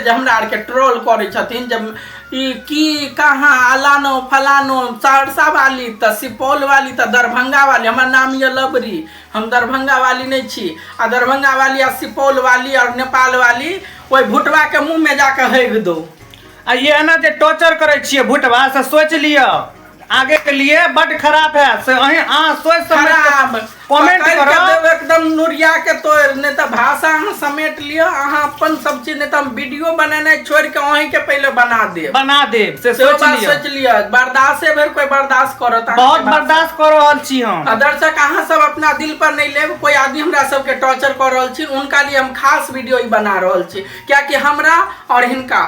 जे हमरा आरके ट्रोल करै छथिन जे ई की कहाँ अलानो फलानो सहरसा वाली तऽ सुपौल वाली तऽ दरभंगा वाली। हमर नाम यऽ लवरी, हम दरभंगा वाली नहि छी। आ दरभंगा वाली आ सुपौल वाली और नेपाल वाली ओहि भुटवा के मुँह में जाके हेग दो। आ ये एना जे टॉर्चर करै छियै भुटवा से सोचि लिअ आगे के लिए बड खराब है से अहीं अहाँ सोच समझ के खराब कमेंट पकड़ि के करो। देब एकदम नुरिया के तोड़, नहीं तऽ भाषा अहाँ समेट लिअ, अहाँ अपन सब चीज, नहीं तऽ हम वीडियो बनेनाइ छोड़ि के अहीं के पहिले बना देब। बना देब से सेहो सोच बात लिअ। सोचि लिअ। बर्दाश्ते भरि कोइ बर्दाश्त करत अहाँके बहुत भाषा। बर्दाश्त कऽ रहल छी हम। आ दर्शक अहाँ सब अपना दिल पर नहीं लेब, कोई आदमी हमरा सबके टॉर्चर कर रहल छी, उनका लिए हम खास वीडियो ई बना रहल छी, कियाकि हमरा और हिनका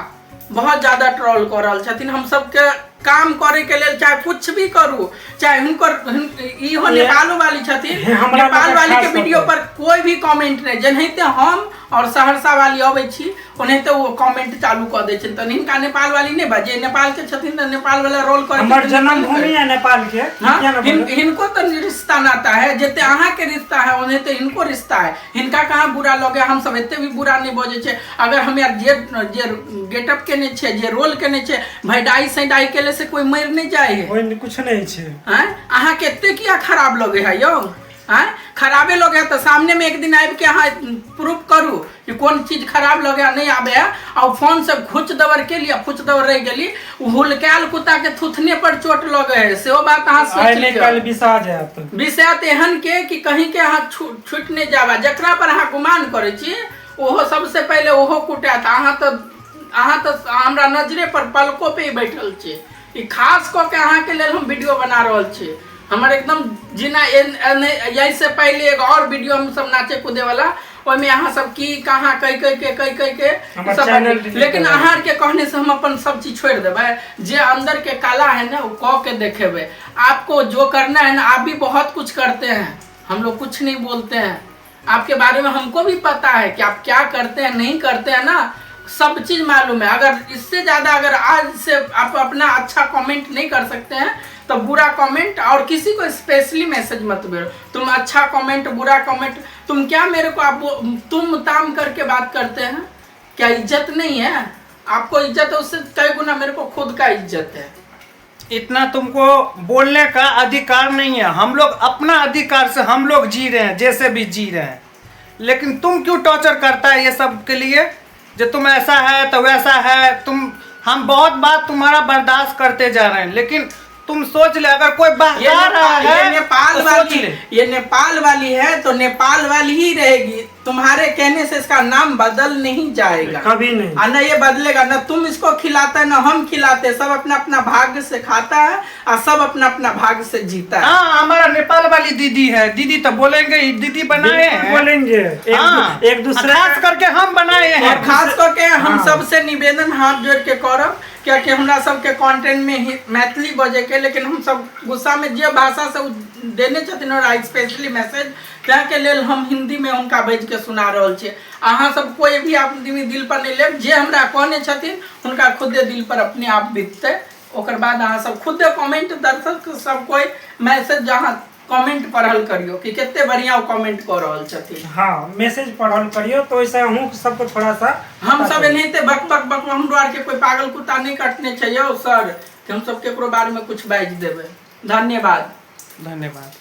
बहुत ज्यादा ट्रोल कऽ रहल छथिन। हम सबके काम करे के लेल चाहे कुछ भी करू, चाहे हुनकर इहो नेपालो वाली छथिन, हमरा नेपाल लग वाली के खास वीडियो कऽ पर कोई भी कमेंट नहीं, जेनाहिते हम और सहरसा वाली अबै छी ओनाहिते ओ कमेंट चालू कऽ दै छथिन। तऽ हिनका नेपाल वाली नहि बाजै, नेपाल के छथिन तऽ नेपाल वाला रोल करै हमर छथिन, जन्मभूमि है नेपाल के। हाँ, किया ना बोलू? हिनको तो रिश्ता नाता है, जते अहाँ के रिश्ता है ओनाहिते हिनको रिश्ता है। हिनका कहाँ बुरा लगे, हम सब एते भी बुरा नहीं बजै छै। अगर हम यार जे जे गेटअप केने छै, जे रोल केने छै, भाई डाई सैडाई केले से कोई मरि नहीं जाए है। ओहि में कुछ नहीं छै। आँय, अहाँ के एते किया खराब लगे है यौ? आँय, खराबे लगे है तऽ सामने में एक दिन आबि के अहाँ प्रूफ करू कि कोन चीज खराब लगे है, नहीं आबे है। आ फोन से घुच दबर के लिए फुच दबर रहि गेली, ओ हुलकायल कुत्ता के थुथने पर चोट लगे है, सेहो बात अहाँ आइ सोचि नहि लिअ। काल्हि बिसा जायत। विषय तऽ एहन के कि कहीं के अहाँ छूटि नहि जाबा, जकरा पर अहाँ गुमान करै छी ओहो सबसे पहिले ओहो कुटायत। अहाँ तऽ हमरा नजरे पर पलको पे ही बैठल छी। ई खास कऽ के अहाँके लेल हम वीडियो बना रहल छी। हमर एकदम जिना यही से पहले एक और वीडियो हम सब नाचे कूदे वाला, ओहिमे अहाँ सब की कहाँ कहि कहि के कहि कहि के हमर सब चैनल बनेलियै। डिलीट लेकिन करवा अहाँ के कहने से हम अपन सब चीज छोड़ि देबै। जे अंदर के कला है ना वो कह के देखेबै। आपको जो करना है ना, आप भी बहुत कुछ करते हैं, हम लोग कुछ नहीं बोलते हैं आपके बारे में। हमको भी पता है कि आप क्या करते हैं नहीं करते हैं ना, सब चीज मालूम है। अगर इससे ज्यादा अगर आज से आप अपना अच्छा कमेंट नहीं कर सकते हैं तो बुरा कमेंट और किसी को स्पेशली मैसेज मत भेजो। तुम अच्छा कमेंट बुरा कमेंट, तुम क्या मेरे को आप तुम ताम करके बात करते हैं? क्या इज्जत नहीं है आपको? इज्जत है, उससे कई गुना मेरे को खुद का इज्जत है। इतना तुमको बोलने का अधिकार नहीं है। हम लोग अपना अधिकार से हम लोग जी रहे हैं, जैसे भी जी रहे हैं, लेकिन तुम क्यों टॉर्चर करता है ये सब के लिए जो तुम ऐसा है तो वैसा है। तुम हम बहुत बात तुम्हारा बर्दाश्त करते जा रहे हैं, लेकिन तुम सोच ले अगर कोई ये बहका रहा नेपाल, ये है नेपाल तो सोच वाली ले। ये नेपाल वाली है तो नेपाल वाली ही रहेगी। तुम्हारे कहने से इसका नाम बदल नहीं जाएगा। कभी नहीं। आ न ये बदलेगा, न तुम इसको खिलाता है न हम खिलाते। सब अपना अपना भाग्य से खाता है और सब अपना अपना भाग्य से जीता है। हाँ, हमारा नेपाल वाली दीदी है, दीदी तो बोलेंगे ही, दीदी बनाए बिल्कुल हैं। बोलेंगे एक, हाँ, एक दूसरे खास करके हम बनाए हैं। और खास करके हम हाँ। सबसे निवेदन हाथ जोड़ के करब, कियाकि हमरा सबके कंटेंट में ही मैथिली बजे के, लेकिन हम सब गुस्सा में जे भाषा से उ देने छथिन और स्पेशली मैसेज, ताहिके लेल हम हिंदी में हुनका बाजि के सुना रहल छियै। अहाँ सब कोई भी आदमी दिल पर नहीं लेब, जे हमरा कहने छथिन हुनका खुदे दिल पर अपने आप बीततै। ओकर बाद अहाँ सब खुदे कमेंट, दर्शक सब कोई मैसेज जहाँ कमेंट पढ़ल करियो कि कते बढ़िया ओ कमेंट कऽ रहल छथिन। हाँ, मैसेज पढ़ल करियो तो ओहिसँ अहूँ सबके थोड़ा सा हम सब एनाहिते बक बक बक, हमरो आरके कोई पागल कुत्ता नहीं कटने छै यौ सर कि हम सब केकरो बारे में कुछ बाजि देबै। धन्यवाद। धन्यवाद।